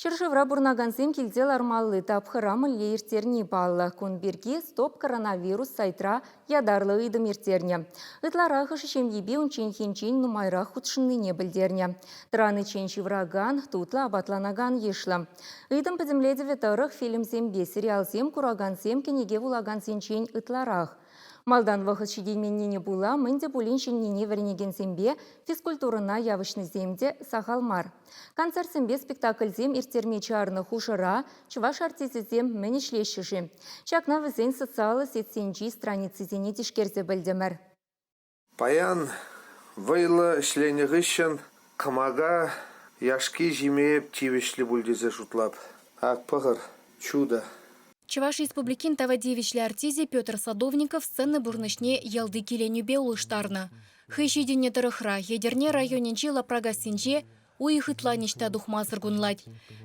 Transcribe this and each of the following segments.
Ҫӗршывра пурӑнакансем килте лармалли тапхӑра мӗнле ирттерни паллӑ. Кун пирки «Стоп коронавирус» сайтра ятарлӑ ыйтӑм ирттернӗ. Ытларахӑшӗ ҫемйипе унчченхинчен нумайрах хутшӑннине пӗлтернӗ. Тӑраниччен ҫывӑракан, тутлӑ апатланакан йышлӑ. Ыйтӑм пӗтӗмлетӗвӗ тӑрӑх фильмсемпе сериалсем куракансем кӗнеке вулакансенчен ытларах. Малтан вӑхӑт ҫитейменнине пула мӗн те пулин ҫӗннине вӗренекенсемпе физкультурӑна явӑҫнисем те сахал мар. Концертсемпе спектакльсем ирттерме чарнӑ хушӑра чӑваш артисчӗсем мӗн ӗҫлеҫҫӗ-ши? Ҫакна вӗсен социаллӑ сетьсенчи страницисене тишкерсе пӗлтӗмӗр. Паян вӑйлӑ ӗҫленӗ хыҫҫӑн кӑмака яшки ҫиме тивӗҫлӗ пуль тесе шутлап. Ак пӑхӑр, чудо. Чӑваш Республикин тава тивӗҫлӗ артисчӗ Петр Садовников сцена пурнӑҫне ялти киленӳпе улӑштарнӑ. Хӑй ҫитӗннӗ тӑрӑхра, Етӗрне районӗнчи Лапракассинче, уйӑх ытла ниҫта тухмасӑр кунлать.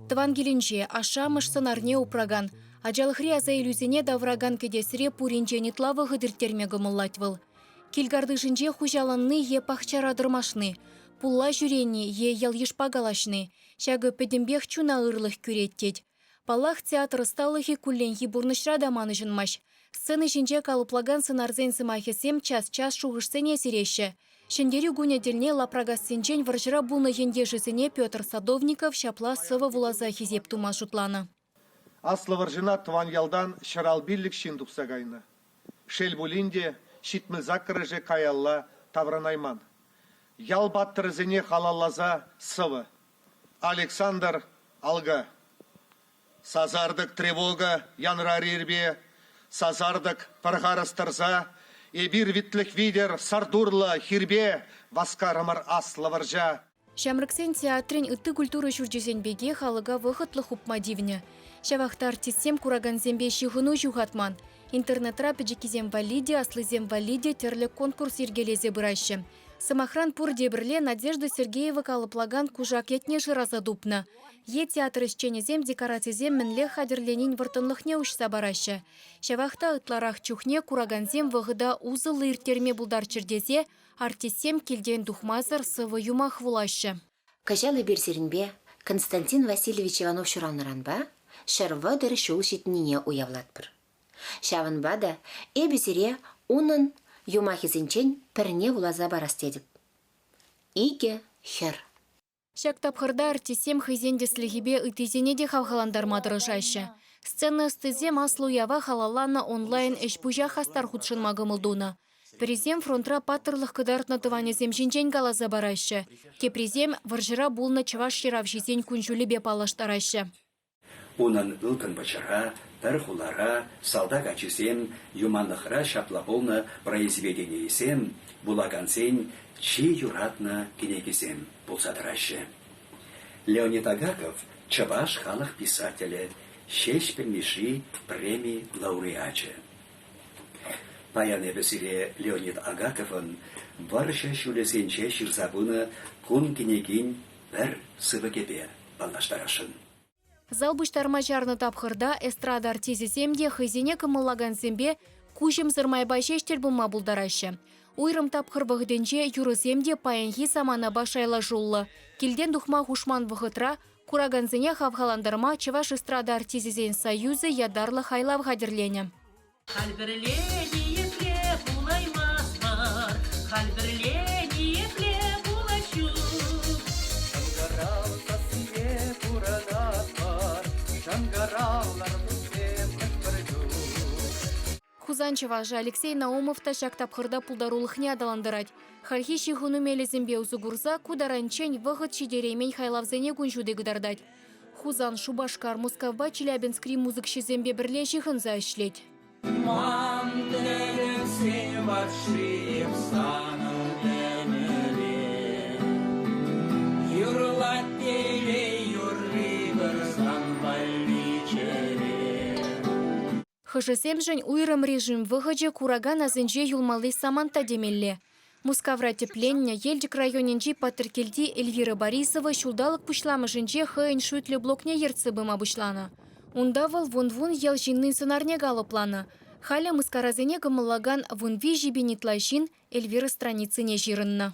Тӑван килӗнче ашшӗ-амӑш сӑнарне упракан, ачалӑхри аса илӳсене тавӑракан кӗтесре пуринчен ытла вӑхӑт ирттерме кӑмӑллать вӑл. Кил картишӗнче хуҫаланни е пахчара тӑрмашни, пулла ҫӳрени е ял-йышпа калаҫни – ҫакӑ пӗтӗмпех чуна ырлӑх кӳрет тет. Паллах, театр ӑсталӑхӗ кулленхи пурнӑҫра та манӑҫӑнмасть. Сцена ҫинче калӑплакан сӑнарсен сӑмахӗсем час-час шухӑшсене сиреҫҫӗ. Ҫӗнтерӳ кунӗ тӗлне Лапракассинчен вӑрҫӑра пулнӑ ентешӗсене Петр Садовников ҫапла сӑвӑ вуласа хисеп тума шутланӑ. Аслӑ вӑрҫӑна тӑван ялтан 155 ҫын тухса кайнӑ. Шел пулин те, 78-шӗ каялла таврӑнайман. Ял паттӑрӗсене халалласа сӑвӑ. Александр Алга. Сасартӑк тревога янрарӗ ирпе, сасартӑк пӗр харӑс тӑрса эпир витлӗх витӗр сӑрт урлӑ хирпе васкарӑмӑр аслӑ вӑрҫа. Ҫамрӑксен театрӗн ытти культура ҫурчӗсен пекех алӑка вӑхӑтлӑх хупма тивнӗ. Ҫавах та артистсем куракансемпе ҫыхӑну ҫухатман. Интернетра пӗчӗккисем валли те, аслисем валли те тӗрлӗ конкурс йӗркелесе пыраҫҫӗ. Сӑмахран, пурте пӗрле Надежда Сергеева калӑплакан кушак ятне шыраса тупнӑ. Е театр ӗҫченӗсем декорацисем мӗнле хатӗрленин вӑрттӑнлӑхне уҫса параҫҫӗ. Ҫавах та ытларах чухне куракансем вӑхӑта усӑллӑ ирттерме пултарччӑр тесе артистсем килтен тухмасӑр сӑвӑ-юмах вулаҫҫӗ. Кӑҫал эпир сирӗнпе Константин Васильевич Иванов ҫуралнӑранпа 130 ҫул ҫитнине уявлатпӑр. Ҫавӑнпа та эпӗ сире унӑн юмахӗсенчен пӗрне вуласа парас тетӗп. Икӗ хӗр. Ҫак тапхӑрта артистсем хӑйсен тӗслӗхӗпе ыттисене те хавхалантарма тӑрӑшаҫҫӗ. Сцена ӑстисем аслӑ уява халалланӑ онлайн ӗҫ-пуҫа хастар хутшӑнма кӑмӑл тунӑ. Пӗрисем фронтра паттӑрлӑх кӑтартнӑ тӑванӗсем ҫинчен каласа параҫҫӗ, теприсем вӑрҫӑра пулнӑ чӑваш ҫыравҫисен кун-ҫулӗпе паллаштараҫҫӗ. Унӑн ылтӑн вӑчӑра, пӗр хулара, салтак ачисем, юманлӑхра ҫапла пулнӑ произведенийӗсем вулакансен чи юратнӑ кӗнекисем пулса тӑраҫҫӗ. Леонид Агаков чӑваш халӑх писателӗ, Ҫеҫпӗл Мишши преми лауреачӗ. Паян эпӗ сире Леонид Агаковӑн вӑрҫӑ ҫулӗсенче ҫырса пынӑ кун кӗнекин пӗр сыпӑкӗпе паллаштарасшӑн. Зал пуҫтарма чарнӑ тапхӑрта эстрада артисчӗсем те хӑйсене кӑмӑллакансемпе куҫӑмсӑр майпа ҫеҫ тӗл пулма пултараҫҫӗ. Уйрӑм тапхӑр вӑхӑтӗнче юрӑсем те паянхи саманапа шайлашуллӑ. Килтен тухма хушман вӑхӑтра куракансене хавхалантарма Чӑваш эстрада артисчӗсен союзӗ ятарлӑ хайлав хатӗрленӗ. Халь пӗрле ниепле пулаймастпӑр, халь пӗрле ниепле пулас ҫук. Шӑнкӑрав сассине пурӑнатпӑр, шӑнкӑравлар туссем хӑш-пӗр чух. Хусан чӑвашӗ Алексей Наумов та ҫак тапхӑрта пултарулӑхне аталантарать. Хальхи ҫыхӑну мелӗсемпе усӑ курса ку таранччен вӑхӑт ҫитереймен хайлавсене кун ҫути кӑтартать. Хусан, Шупашкар, Мускавпа Челябинскри музыкҫӑсемпе пӗрле ҫыхӑнса ӗҫлет. Ман тӗлӗксен патшийӗм санӑн ӗмӗре. Юрлать телей юрри пӗр сан валли чӗре. Хӑшӗсемшӗн уйрӑм режим вӑхӑчӗ куракан асӗнче юлмалли самант та темелле. Мускавра тӗпленнӗ Елчӗк районӗнчи Патӑрькелти Эльвира Борисова ҫулталӑк пуҫламӑшӗнче хӑйӗн шӳтлӗ блокне ертсе пыма пуҫланӑ. Унта вӑл вун-вун ял ҫыннин сӑнарне калӑпланӑ. Халӗ мыскарасене кӑмӑллакан 13 пин ытла ҫын Эльвира страницине ҫырӑннӑ.